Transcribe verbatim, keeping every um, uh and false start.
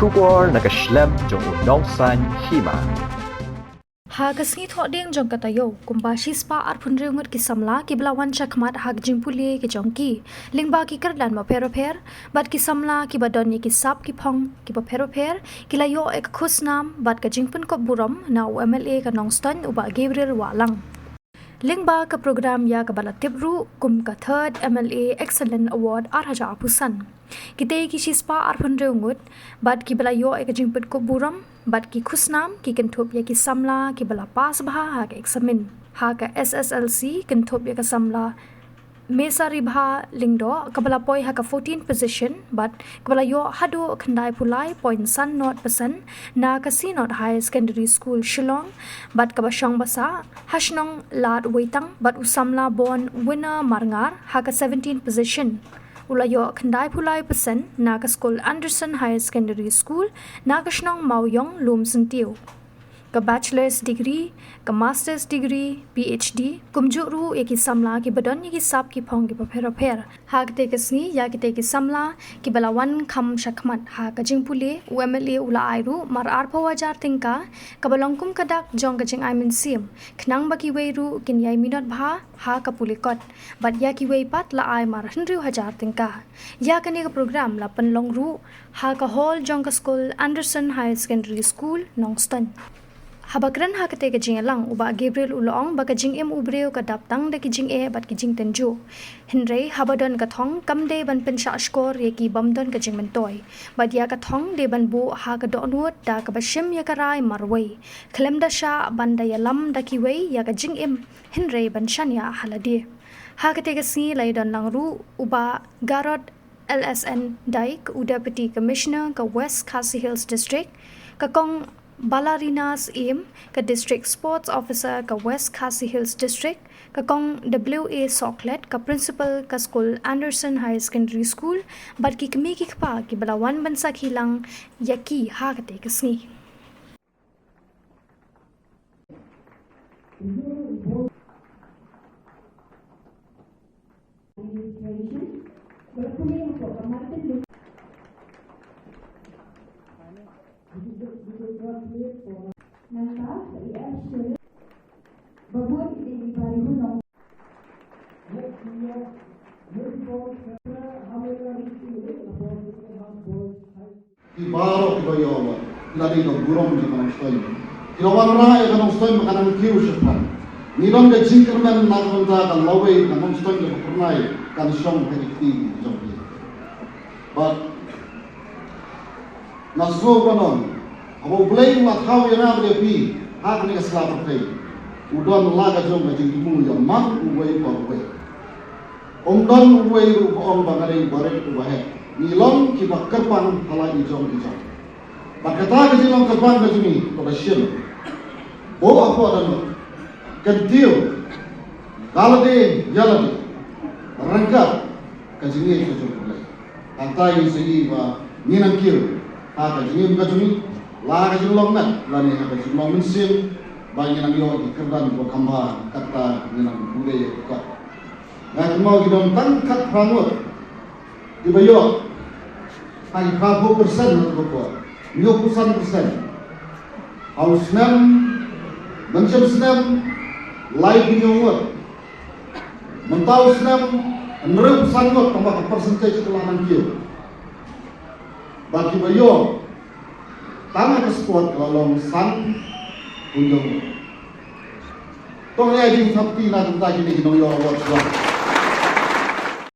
Khubor na ka shlem jong u nongsan hima. Ha ka sngi Thohdieng jong ka taïew, kumba shispah arphew hynriew ngut ki samla kiba la wan shakhmat ha ka jingpule ki jong ki lyngba ki kyrdan bapher bapher bad ki samla kiba don ïa ki sap ki phong kiba pher bapher ki la ïoh ïa ka khusnam bad ka jingpynkup burom na u M L A ka Nongstoiñ, u Bah Gabriel Wahlang. Lyngba ka program ïa kaba la tip ruh kum ka Third M L A Excellent Award ar hajar arphew san, kitei ki shispah arphew hynriew ngut bad kiba la ïoh ïa ka jingpynkup burom bad ki khusnam ki kynthup ïa ki samla kiba la pass bha ha ka eksamin ha ka S S L C, kynthup ïa ka samla Mesaribha Lyngdoh kaba la poi ha ka fourteenth position bad kaba la ïoh haduh khyndai phew lai point san nought percent na ka Synod Higher Secondary School, Shillong, bad kaba shong basa ha shnong Ladweitang bad u samla Born Winner Marngar ha ka seventeenth position. U la ïoh khyndai phew lai percent na ka skul Anderson Higher Secondary School na ka shnong Mawiong, Lumsyntiew. Ka bachelor's degree, ka master's degree, P H D, kumjuh ruh ïa ki samla kiba don ïa ki sap ki phong kiba pher bapher. Ha katei ka sngi ïa kitei ki samla kiba la wan kham shakhmat ha ka jingpule, u M L A u la ai ruh mar arphew hajar tyngka kaba long kum ka dak jong ka jingai mynsiem, khnang ba kiwei ruh kin ïai minot bha ha ka pule kot. Bad ïa kiwei pat la ai mar hynriew hajar tyngka. Ïa kane ka program la pynlong ruh ha ka hall jong ka skul Anderson Higher Secondary School, Nongstoiñ. Haba kren ha katei ka jingïalang, u Bah Gabriel u la ong ba ka jingim u briew ka dap tang da ki jingeh bad ki jingtynjuh. Hynrei haba don ka thong, kam dei ban pynshah shkor ïa ki bym don ka jingmyntoi. Bad ïa ka thong dei ban buh ha ka dohnud da kaba shim ïa ka rai marwei, khlem da shah ban da ïalam da kiwei ïa ka jingim, hynrei ban shaniah ha lade. Ha katei ka sngi la ïadon lang ruh u Bah Garod L S N Dyke, u Deputy Commissioner ka West Khasi Hills District, ka Kong Balarina Syiem, ka District Sports Officer ka West Khasi Hills District, ka Kong W A Sohkhlet, ka Principal ka skul Anderson Higher Secondary School, bad ki kmie ki kpa kiba la wan ban sakhi lang ïa ki ha katei ka sngi. Ki baroh kiba ïoh award, ki la dei ka burom jong ka Nongstoiñ. Ki la wanrah ïa ka Nongstoiñ ba kan nang kiew shaphang. Ngi don ka jingkyrmen na ka bynta ka lawei ka Nongstoiñ kaba phyrnai kan shong ha ki kti jong ki. Bad nga sngew ban ong, haba U Blei u la thaw ïa nga bad ïa phi ha kane ka sla pyrthei, u don la ka jong ka jingthmu ïa man uwei pa uwei. Um don uwei ruh uba ong ba nga dei uba rit uba heh. Ngi long kiba kyrpang ha la i jong i jong. Bad kata ka jinglong kyrpang ka jong ngi kaba shim, buh hapoh dohnud, kyntiew da lade ïa lade ryngkat ka jingngeit ka jong U Blei. Hangta ngin sa ïohi ba ngin nang kiew ha ka jingim ka jong ngi, la ha ka jinglong met lane ha ka jinglong mynsiem, ba ngin nang ïoh ki kyrdan kiba kham bha, kata ngin nang pule ïa ki kot. Nga kynmaw ki don tang khatphra ngut kiba ïoh ha ki phraphew percent na ka por, hynñiewphew san percent ha u snem, mynshem snem laiphew hynñiew ngut. Mynta u snem hynriewphew san ngut, tangba ka percentage ka la nang kiew. Bad kiba ïoh tang ha ka sport ka la long sanphew hynñiew ngut. To ngin ïa jingsngewbha na ka bynta kine ki nongïoh award shuwa.